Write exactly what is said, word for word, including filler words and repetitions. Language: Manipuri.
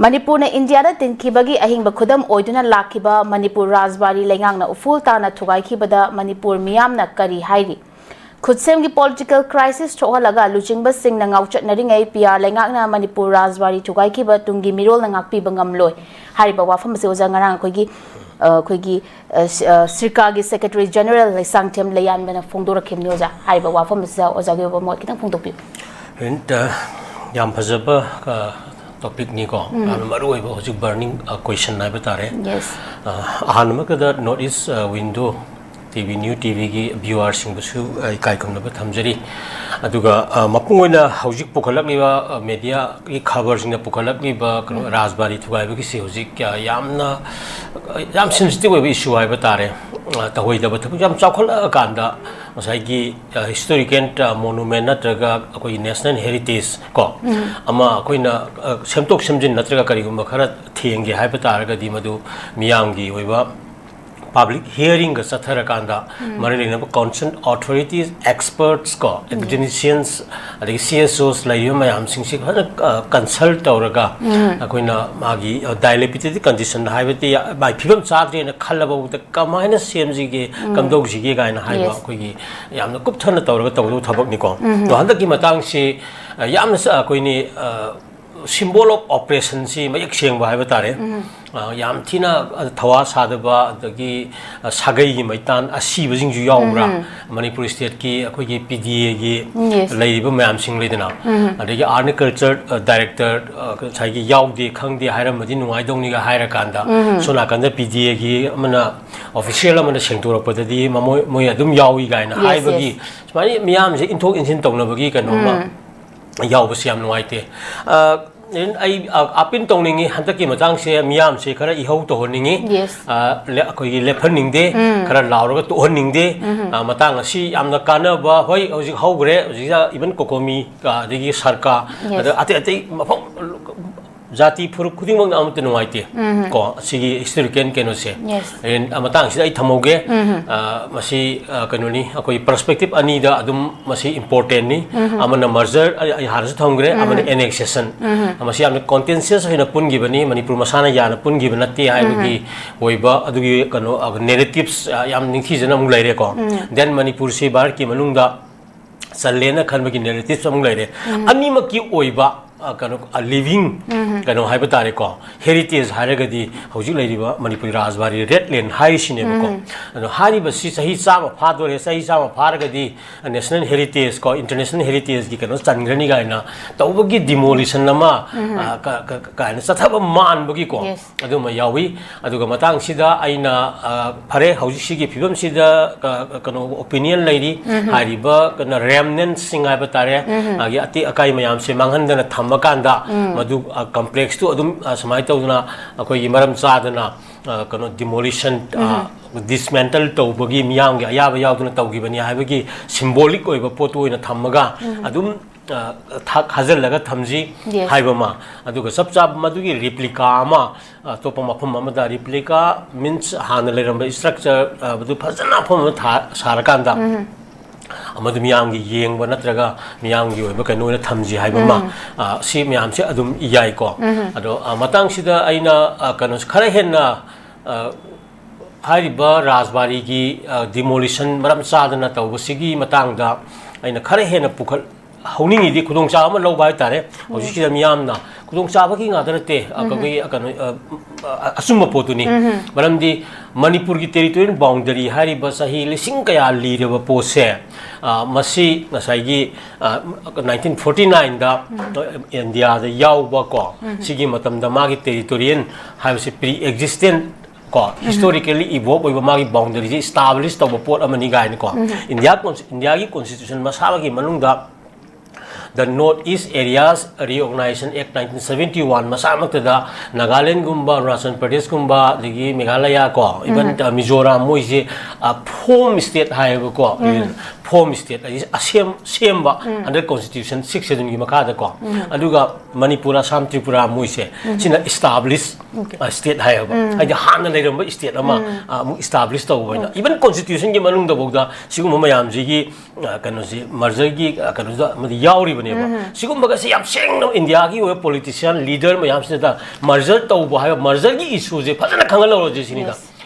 ꯃꯅꯤꯄꯨꯔꯅ ꯏꯟꯗꯤꯌꯥꯗ ꯇꯤꯟꯈꯤꯕꯒꯤ ꯑꯍꯤꯡꯕ ꯈꯨꯗꯝ ꯑꯣꯏꯗꯨꯅ ꯂꯥꯛꯈꯤꯕ ꯃꯅꯤꯄꯨꯔ ꯔꯥꯖꯕꯥꯔꯤ ꯂꯩꯉꯥꯛꯅ ꯎꯐꯨꯜ ꯇꯥꯅ ꯊꯨꯒꯥꯏꯈꯤꯕꯗ ꯃꯅꯤꯄꯨꯔ ꯃꯤꯌꯥꯝꯅ ꯀꯔꯤ ꯍꯥꯏꯔꯤ? ꯈꯨꯠꯁꯦꯝꯒꯤ political crisis ꯊꯣꯛꯍꯜꯂꯒ ꯂꯨꯆꯤꯡꯕꯁꯤꯡꯅ ꯉꯥꯎꯆꯠꯅꯔꯤꯉꯩ ꯄꯤ ꯑꯥꯔ ꯂꯩꯉꯥꯛꯅ ꯃꯅꯤꯄꯨꯔ ꯔꯥꯖꯕꯥꯔꯤ ꯊꯨꯒꯥꯏꯈꯤꯕ ꯇꯨꯡꯒꯤ ꯃꯤꯔꯣꯜꯅ ꯉꯥꯛꯄꯤꯕ ꯉꯝꯂꯣꯏ ꯍꯥꯏꯔꯤꯕ ꯋꯥꯐꯝ ꯑꯁꯤ ꯑꯣꯖꯥ ꯉꯔꯥꯡ ꯑꯩꯈꯣꯏꯒꯤ, ꯑ, ꯑꯩꯈꯣꯏꯒꯤ, ꯑ, ꯁ-, ꯑ, ꯁꯤꯔꯀꯥꯒꯤ Secretary General ꯂꯩꯁꯥꯡꯊꯦꯝ ꯂꯩꯌꯥꯟꯕꯅ ꯐꯣꯡꯗꯣꯔꯛꯈꯤꯕꯅꯤ ꯑꯣꯖꯥ꯫ ꯍꯥꯏꯔꯤꯕ ꯋꯥꯐꯝ ꯑꯁꯤꯗ ꯑꯣꯖꯥꯒꯤ ꯑꯣꯏꯕ ꯃꯣꯠ ꯈꯤꯇꯪ ꯐꯣꯡꯗꯣꯛꯄꯤꯌꯨ꯫ And, uh, ꯌꯥꯝ ꯐꯖꯕ, uh, topicꯅꯤꯀꯣ, ꯎꯝ꯫ ꯌꯥꯝꯅ ꯃꯔꯨ ꯑꯣꯏꯕ ꯍꯧꯖꯤꯛ burning, uh, question ꯍꯥꯏꯕ ꯇꯥꯔꯦ꯫ Yes. Uh, ꯑꯍꯥꯟꯕꯃꯛꯇꯗ North East, uh, Window T V, New T Vꯒꯤ viewerꯁꯤꯡꯕꯨꯁꯨ, uh, ꯏꯀꯥꯏ ꯈꯨꯝꯅꯕ ꯊꯝꯖꯔꯤ꯫ ꯑꯗꯨꯒ, uh, ꯃꯄꯨꯡ ꯑꯣꯏꯅ ꯍꯧꯖꯤꯛ ꯄꯨꯈꯠꯂꯛꯂꯤꯕ, uh, mediaꯒꯤ ꯈꯕꯔꯁꯤꯡꯅ ꯄꯨꯈꯠꯂꯛꯂꯤꯕ ꯀꯩꯅꯣ, ꯎꯝ꯫ ꯔꯥꯖꯕꯥꯔꯤ ꯊꯨꯒꯥꯏꯕꯒꯤꯁꯤ ꯍꯧꯖꯤꯛ, uh, ꯌꯥꯝꯅ, uh, ꯌꯥꯝ sensitive ꯑꯣꯏꯕ issue ꯍꯥꯏꯕ ꯇꯥꯔꯦ꯫ Uh, ꯇꯧꯍꯩꯗꯕ ꯊꯕꯛ ꯌꯥꯝ ꯆꯥꯎꯈꯠꯂꯛꯑꯀꯥꯟꯗ ꯉꯁꯥꯏꯒꯤ, uh, historical, uh, monument ꯅꯠꯇ꯭ꯔꯒ ꯑꯩꯈꯣꯏꯒꯤ national heritage ꯀꯣ, ꯎꯝ꯫ ꯑꯃ ꯑꯩꯈꯣꯏꯅ, uh, ꯁꯦꯝꯗꯣꯛ ꯁꯦꯝꯖꯤꯟ ꯅꯠꯇ꯭ꯔꯒ ꯀꯔꯤꯒꯨꯝꯕ ꯈꯔ ꯊꯦꯡꯒꯦ ꯍꯥꯏꯕ ꯇꯥꯔꯒꯗꯤ ꯃꯗꯨ ꯃꯤꯌꯥꯝꯒꯤ ꯑꯣꯏꯕ public hearingꯒ ꯆꯠꯊꯔꯀꯥꯟꯗ ꯎꯝ꯫ ꯃꯔꯤ ꯂꯩꯅꯕ concerned authorities, experts ꯀꯣ, ꯎꯝ꯫ Academicians, ꯑꯗꯒꯤ C S Os ꯂꯩꯔꯤꯕ ꯃꯌꯥꯝꯁꯤꯡꯁꯤ ꯐꯖꯅ, uh, consult ꯇꯧꯔꯒ ꯎꯝ꯫ ꯑꯩꯈꯣꯏꯅ ꯃꯥꯒꯤ, uh, dilapidated condition ꯍꯥꯏꯕꯗꯤ ꯃꯥꯒꯤ ꯐꯤꯕꯝ ꯆꯥꯗ꯭ꯔꯦꯅ ꯈꯜꯂꯕ ꯐꯥꯎꯗ ꯀꯃꯥꯏꯅ ꯁꯦꯝꯁꯤꯒꯦ, ꯎꯝ꯫ ꯀꯝꯗꯧꯁꯤꯒꯦ ꯀꯥꯏꯅ ꯍꯥꯏꯕ Yes꯫ ꯑꯩꯈꯣꯏꯒꯤ ꯌꯥꯝꯅ ꯀꯨꯞꯊꯅ ꯇꯧꯔꯒ ꯇꯧꯒꯗꯧꯕ ꯊꯕꯛꯅꯤꯀꯣ꯫ ꯎꯝ꯫ ꯑꯗꯣ ꯍꯟꯗꯛꯀꯤ ꯃꯇꯥꯡꯁꯤ, ꯑ, ꯌꯥꯝꯅ ꯁ-, ꯑꯩꯈꯣꯏꯅꯤ, ꯑ, symbol of oppressionꯁꯤ ꯃꯌꯦꯛ ꯁꯦꯡꯕ ꯍꯥꯏꯕ ꯇꯥꯔꯦ꯫ ꯎꯝ꯫ ꯑ, ꯌꯥꯝ ꯊꯤꯅ, ꯑ, ꯊꯋꯥ ꯁꯥꯗꯕ, ꯑꯗꯒꯤ, ꯑ, ꯁꯥꯒꯩꯒꯤ ꯃꯩꯇꯥꯟ ꯑꯁꯤꯕꯁꯤꯡꯁꯨ ꯌꯥꯎꯕ꯭ꯔꯥ? ꯎꯝ꯫ ꯃꯅꯤꯄꯨꯔ stateꯀꯤ ꯑꯩꯈꯣꯏꯒꯤ P D Aꯒꯤ Yes꯫ ꯂꯩꯔꯤꯕ ꯃꯌꯥꯝꯁꯤꯡ ꯂꯩꯗꯅ, ꯎꯝ꯫ ꯑꯗꯒꯤ Art and Culture, ꯑ, Director, ꯑ, ꯉꯁꯥꯏꯒꯤ ꯌꯥꯎꯗꯦ, ꯈꯪꯗꯦ ꯍꯥꯏꯔꯝꯃꯗꯤ ꯅꯨꯡꯉꯥꯏꯗꯧꯅꯤꯒ ꯍꯥꯏꯔꯀꯥꯟꯗ, ꯎꯝ꯫ ꯁꯣꯝ ꯅꯥꯀꯟꯗ P D Aꯒꯤ ꯑꯃꯅ official ꯑꯃꯅ ꯁꯦꯡꯗꯣꯔꯛꯄꯗꯗꯤ ꯃꯃꯣꯏ-, ꯃꯣꯏ ꯑꯗꯨꯝ ꯌꯥꯎꯏ ꯀꯥꯏꯅ Yes, ꯍꯥꯏꯕꯒꯤ yes꯫ ꯁꯨꯃꯥꯏꯅ ꯃꯤꯌꯥꯝꯁꯦ ꯏꯟꯊꯣꯛ ꯏꯟꯁꯤꯟ ꯇꯧꯅꯕꯒꯤ ꯀꯩꯅꯣꯝꯃ ꯎꯝ꯫ ꯌꯥꯎꯕꯁꯤ ꯌꯥꯝ ꯅꯨꯡꯉꯥꯏꯇꯦ꯫ ꯑ, ꯑꯩ, ꯑ, appeal ꯇꯧꯅꯤꯡꯉꯤ, ꯍꯟꯗꯛꯀꯤ ꯃꯇꯥꯡꯁꯦ ꯃꯤꯌꯥꯝꯁꯦ ꯈꯔ ꯏꯍꯧ ꯇꯧꯍꯟꯅꯤꯡꯉꯤ꯫ Yes꯫ ꯑ, ꯂꯦ-, ꯑꯩꯈꯣꯏꯒꯤ ꯂꯦꯞꯍꯟꯅꯤꯡꯗꯦ, ꯎꯝ꯫ ꯈꯔ ꯂꯥꯎꯔꯒ ꯇꯣꯛꯍꯟꯅꯤꯡꯗꯦ꯫ ꯎꯝ꯫ ꯑ, ꯃꯇꯥꯡ ꯑꯁꯤ ꯌꯥꯝꯅ ꯀꯥꯟꯅꯕ, ꯍꯣꯏ, ꯍꯧꯖꯤꯛ ꯍꯧꯈ꯭ꯔꯦ, ꯍꯧꯖꯤꯛ even COCOMI, ꯑ, ꯑꯗꯒꯤ ꯁꯔꯀꯥꯔ, Yes꯫ ꯑꯗ ꯑꯇꯩ ꯑꯇꯩ ꯃꯐꯝ ꯖꯥꯇꯤ ꯐꯨꯔꯨꯞ ꯈꯨꯗꯤꯡꯃꯛꯅ ꯑꯃꯠꯇ ꯅꯨꯡꯉꯥꯏꯇꯦ꯫ ꯀꯣ, ꯁꯤꯒꯤ ꯍꯤꯁꯇꯣꯔꯤꯀꯦꯜ ꯀꯩꯅꯣꯁꯦ꯫ Yes. ꯑꯦꯟ, ꯃꯇꯥꯡꯁꯤꯗ ꯑꯩ ꯊꯝꯍꯧꯒꯦ꯫ ꯑ, ꯃꯁꯤ, ꯑ, ꯀꯩꯅꯣꯅꯤ, ꯑꯩꯈꯣꯏ ꯄꯔꯁꯄꯦꯛꯇꯤꯞ ꯑꯅꯤꯗ ꯑꯗꯨꯝ ꯃꯁꯤ ꯏꯝꯄꯣꯔꯇꯦꯟꯅꯤ꯫ ꯑꯃꯅ ꯃꯔꯖꯔ, ꯑꯩ, ꯑꯩ ꯍꯥꯟꯅꯁꯨ ꯊꯝꯈ꯭ꯔꯦ, ꯑꯃꯅ ꯑꯦꯅꯦꯛꯁꯦꯁꯟ꯫ ꯃꯁꯤ ꯌꯥꯝꯅ ꯀꯣꯟꯇꯦꯟꯁꯤꯌꯁ ꯑꯣꯏꯅ ꯄꯨꯟꯈꯤꯕꯅꯤ, ꯃꯅꯤꯄꯨꯔ ꯃꯁꯥꯅ ꯌꯥꯅ ꯄꯨꯟꯈꯤꯕ ꯅꯠꯇꯦ ꯍꯥꯏꯕꯒꯤ ꯑꯣꯏꯕ ꯑꯗꯨꯒꯤ ꯀꯩꯅꯣ, ꯅꯦꯔꯦꯇꯤꯞꯁ ꯌꯥꯝ ꯅꯤꯡꯊꯤꯖꯅ ꯑꯃꯨꯛ ꯂꯩꯔꯦꯀꯣ꯫ ꯗꯦꯟ ꯃꯅꯤꯄꯨꯔꯁꯤ ꯚꯥꯔꯠꯀꯤ ꯃꯅꯨꯡꯗ ꯆꯜꯂꯦꯅ ꯈꯟꯕꯒꯤ ꯅꯦꯔꯦꯇꯤꯞꯁ ꯑꯃꯨꯛ ꯂꯩꯔꯦ꯫ ꯑꯅꯤꯃꯛꯀꯤ ꯑꯣꯏꯕ, ꯑ, ꯀꯩꯅꯣ, ꯂꯤꯚꯤꯡ ꯀꯩꯅꯣ ꯍꯥꯏꯕ ꯇꯥꯔꯦꯀꯣ, ꯍꯦꯔꯤꯇꯦꯖ ꯍꯥꯏꯔꯒꯗꯤ ꯍꯧꯖꯤꯛ ꯂꯩꯔꯤꯕ ꯃꯅꯤꯄꯨꯔ ꯔꯥꯖꯕꯥꯔꯤ ꯔꯦꯠ ꯂꯦꯟ ꯍꯥꯏꯔꯤꯁꯤꯅꯦꯕꯀꯣ꯫ ꯑꯗꯣ ꯍꯥꯏꯔꯤꯕꯁꯤ ꯆꯍꯤ ꯆꯥꯝꯃ ꯐꯥꯗꯣꯔꯦ, ꯆꯍꯤ ꯆꯥꯝꯃ ꯐꯥꯔꯒꯗꯤ ꯅꯦꯁꯅꯦꯜ ꯍꯦꯔꯤꯇꯦꯖ ꯀꯣ, ꯏꯟꯇꯔꯅꯦꯁꯅꯦꯜ ꯍꯦꯔꯤꯇꯦꯖꯀꯤ ꯀꯩꯅꯣ ꯆꯟꯈ꯭ꯔꯅꯤ ꯀꯥꯏꯅ ꯇꯧꯕꯒꯤ ꯗꯤꯃꯣꯂꯤꯁꯟ ꯑꯃ, ꯑ, ꯀ-, ꯀ-, ꯀꯥꯏꯅ ꯆꯠꯊꯕ ꯃꯥꯟꯕꯒꯤꯀꯣ꯫ Yes. ꯑꯗꯨꯃ ꯌꯥꯎꯏ꯫ ꯑꯗꯨꯒ ꯃꯇꯥꯡꯁꯤꯗ ꯑꯩꯅ, ꯑ, ꯐꯔꯦ, ꯍꯧꯖꯤꯛꯁꯤꯒꯤ ꯐꯤꯕꯝꯁꯤꯗ, ꯑ, ꯀꯩꯅꯣ, ꯑꯣꯄꯤꯅꯤꯌꯟ ꯂꯩꯔꯤ꯫ ꯍꯥꯏꯔꯤꯕ ꯀꯩꯅꯣ ꯔꯦꯝꯅꯦꯟꯁꯤꯡ ꯍꯥꯏꯕ ꯇꯥꯔꯦ, ꯃꯥꯒꯤ ꯑꯇꯦꯛ ꯑꯀꯥꯏ ꯃꯌꯥꯝꯁꯦ ꯃꯥꯡꯍꯟꯗꯅ ꯊꯝꯃꯀꯥꯟꯗ ꯃꯗꯨ, ꯑ, ꯀꯝꯄ꯭ꯂꯦꯛꯁꯇꯨ ꯑꯗꯨꯝ, ꯑ, ꯁꯨꯃꯥꯏꯅ ꯇꯧꯗꯅ ꯑꯩꯈꯣꯏꯒꯤ ꯃꯔꯝ ꯆꯥꯗꯅ, ꯑ, ꯀꯩꯅꯣ, ꯗꯤꯃꯣꯂꯤꯁꯟ, ꯑ, ꯗꯤꯁꯃꯦꯟꯇꯜ ꯇꯧꯕꯒꯤ ꯃꯤꯌꯥꯝꯒꯤ ꯑꯌꯥꯕ ꯌꯥꯎꯗꯅ ꯇꯧꯈꯤꯕꯅꯤ ꯍꯥꯏꯕꯒꯤ ꯁꯤꯝꯕꯣꯂꯤꯛ ꯑꯣꯏꯕ ꯄꯣꯠꯇꯨ ꯑꯣꯏꯅ ꯊꯝꯃꯒ ꯑꯗꯨꯝ, ꯑ, ꯊꯥꯛ ꯈꯥꯖꯤꯜꯂꯒ ꯊꯝꯁꯤ Yes. ꯍꯥꯏꯕ ꯑꯃ, ꯑꯗꯨꯒ ꯆꯞ ꯆꯥꯕ ꯃꯗꯨꯒꯤ ꯔꯤꯄ꯭ꯂꯤꯀꯥ ꯑꯃ, ꯑꯇꯣꯞꯄ ꯃꯐꯝ ꯑꯃꯗ, ꯔꯤꯄ꯭ꯂꯤꯀꯥ ꯃꯤꯟꯁ ꯍꯥꯟꯅ ꯂꯩꯔꯝꯕ ꯏꯁꯇ꯭ꯔꯛꯆꯔ, ꯑ, ꯑꯗꯨ ꯐꯖꯅ ꯃꯐꯝ ꯑꯃ ꯊꯥ-, ꯁꯥꯔꯀꯥꯟꯗ ꯃꯗꯨ ꯃꯤꯌꯥꯝꯒꯤ ꯌꯦꯡꯕ ꯅꯠꯇ꯭ꯔꯒ ꯃꯤꯌꯥꯝꯒꯤ ꯑꯣꯏꯕ ꯀꯩꯅꯣ ꯑꯣꯏꯅ ꯊꯝꯁꯤ ꯍꯥꯏꯕ ꯑꯃ, ꯑ, ꯁꯤ ꯃꯌꯥꯝꯁꯦ ꯑꯗꯨꯝ ꯌꯥꯏꯀꯣ꯫ ꯑꯗꯣ, ꯑ, ꯃꯇꯥꯡꯁꯤꯗ ꯑꯩꯅ, ꯑ, ꯀꯩꯅꯣ ꯈꯔ ꯍꯦꯟꯅ, ꯑ, ꯍꯥꯏꯔꯤꯕ ꯔꯥꯖꯕꯥꯔꯤꯒꯤ, ꯑ, ꯗꯤꯃꯣꯂꯤꯁꯟ ꯃꯔꯝ ꯆꯥꯗꯅ ꯇꯧꯕꯁꯤꯒꯤ ꯃꯇꯥꯡꯗ ꯑꯩꯅ ꯈꯔ ꯍꯦꯟꯅ ꯄꯨꯈꯠꯍꯧꯅꯤꯡꯉꯤꯗꯤ ꯈꯨꯗꯣꯡꯆꯥꯕ ꯑꯃ ꯂꯧꯕ ꯍꯥꯏꯇꯥꯔꯦ꯫ ꯍꯧꯖꯤꯛꯁꯤꯗ ꯃꯤꯌꯥꯝꯅ ꯈꯨꯗꯣꯡꯆꯥꯕꯒꯤ ꯉꯥꯛꯇ ꯅꯠꯇꯦ, ꯑ, ꯑꯩꯈꯣꯏꯒꯤ, ꯑ, ꯀꯩꯅꯣ, ꯑ, ꯑ, ꯑꯆꯨꯝꯕ ꯄꯣꯠꯇꯨꯅꯤ꯫ ꯃꯔꯝꯗꯤ ꯃꯅꯤꯄꯨꯔꯒꯤ ꯇꯦꯔꯤꯇꯣꯔꯤꯌꯦꯜ ꯕꯥꯎꯟꯗꯔꯤ ꯍꯥꯏꯔꯤꯕ ꯆꯍꯤ ꯂꯤꯁꯤꯡ ꯀꯌꯥ ꯂꯤꯔꯕ ꯄꯣꯠꯁꯦ, ꯑ, ꯃꯁꯤ ꯉꯁꯥꯏꯒꯤ, ꯑ, ꯅꯥꯏꯟꯇꯤꯟ ꯐꯣꯔꯇꯤ ꯅꯥꯏꯟꯗ ꯏꯟꯗꯤꯌꯥꯗ ꯌꯥꯎꯕ ꯀꯣ, ꯁꯤꯒꯤ ꯃꯇꯝꯗ ꯃꯥꯒꯤ ꯇꯦꯔꯤꯇꯣꯔꯤꯌꯦꯜ ꯍꯥꯏꯕꯁꯤ ꯄ꯭ꯔꯤ ꯑꯦꯛꯖꯤꯁꯇꯦꯟ ꯀꯣ, ꯍꯤꯁꯇꯣꯔꯤꯀꯦꯜꯂꯤ ꯏꯚꯣꯜꯕ ꯑꯣꯏꯕ ꯃꯥꯒꯤ ꯕꯥꯎꯟꯗꯔꯤꯁꯦ ꯏꯁꯇꯥꯕ꯭ꯂꯤꯁ ꯇꯧꯕ ꯄꯣꯠ ꯑꯃꯅꯤ ꯀꯥꯏꯅꯀꯣ꯫ ꯏꯟꯗꯤꯌꯥ ꯀꯣꯟꯁ-, ꯏꯟꯗꯤꯌꯥꯒꯤ ꯀꯣꯟꯁꯇꯤꯇ꯭ꯌꯨꯁꯟ ꯃꯁꯥꯃꯛꯀꯤ ꯃꯅꯨꯡꯗ The North East Areas Reorganization Act nineteen seventy one ꯃꯁꯥꯃꯛꯇꯗ ꯅꯥꯒꯥꯂꯦꯟꯒꯨꯝꯕ, Arunachal ꯄ꯭ꯔꯗꯦꯁꯀꯨꯝꯕ, ꯑꯗꯒꯤ ꯃꯦꯘꯥꯂꯌꯥ ꯀꯣ, even ꯃꯤꯖꯣꯔꯥꯝ, ꯃꯣꯏꯁꯦ ꯐꯣꯝ ꯁ꯭ꯇꯦꯠ ꯍꯥꯏꯌꯦꯕꯀꯣ, ꯐꯣꯝ ꯁ꯭ꯇꯦꯠ ꯍꯥꯏꯗꯤ ꯑꯁꯦꯝ ꯁꯦꯝꯕ under constitution six schedule ꯒꯤ ꯃꯈꯥꯗ ꯀꯣ꯫ ꯑꯗꯨꯒ ꯃꯅꯤꯄꯨꯔ, ꯑꯁꯥꯝ, ꯇ꯭ꯔꯤꯄꯨꯔꯥ, ꯃꯣꯏꯁꯦ ꯁꯤꯅ ꯏꯁꯇꯥꯕ꯭ꯂꯤꯁ ꯁ꯭ꯇꯦꯠ ꯍꯥꯏꯌꯦꯕ, ꯍꯥꯏꯗꯤ ꯍꯥꯟꯅ ꯂꯩꯔꯝꯕ ꯁ꯭ꯇꯦꯠ ꯑꯃ ꯑꯃꯨꯛ ꯏꯁꯇꯥꯕ꯭ꯂꯤꯁ ꯇꯧꯕ ꯑꯣꯏꯅ, even ꯀꯣꯟꯁꯇꯤꯇ꯭ꯌꯨꯁꯟꯒꯤ ꯃꯅꯨꯡꯗ ꯐꯥꯎꯗ ꯁꯤꯒꯨꯝꯕ ꯃꯌꯥꯝꯁꯤꯒꯤ ꯑ, ꯀꯩꯅꯣꯁꯤ, ꯃꯔꯖꯔꯒꯤ, ꯑ, ꯀꯩꯅꯣꯗ ꯑꯃꯗꯤ ꯌꯥꯎꯔꯤꯕꯅꯦꯕ꯫ ꯁꯤꯒꯨꯝꯕꯒꯁꯦ ꯌꯥꯝ ꯁꯦꯡꯅ ꯏꯟꯗꯤꯌꯥꯒꯤ ꯑꯣꯏꯕ ꯄꯣꯂꯤꯇꯤꯁꯤꯌꯥꯟ ꯂꯤꯗꯔ ꯃꯌꯥꯝꯁꯤꯗ ꯃꯔꯖꯔ ꯇꯧꯕ ꯍꯥꯏꯕ, ꯃꯔꯖꯔꯒꯤ ꯏꯁꯨꯁꯦ ꯐꯖꯅ ꯈꯪꯍꯜꯍꯧꯔꯁꯦ ꯁꯤꯅꯤꯗ꯫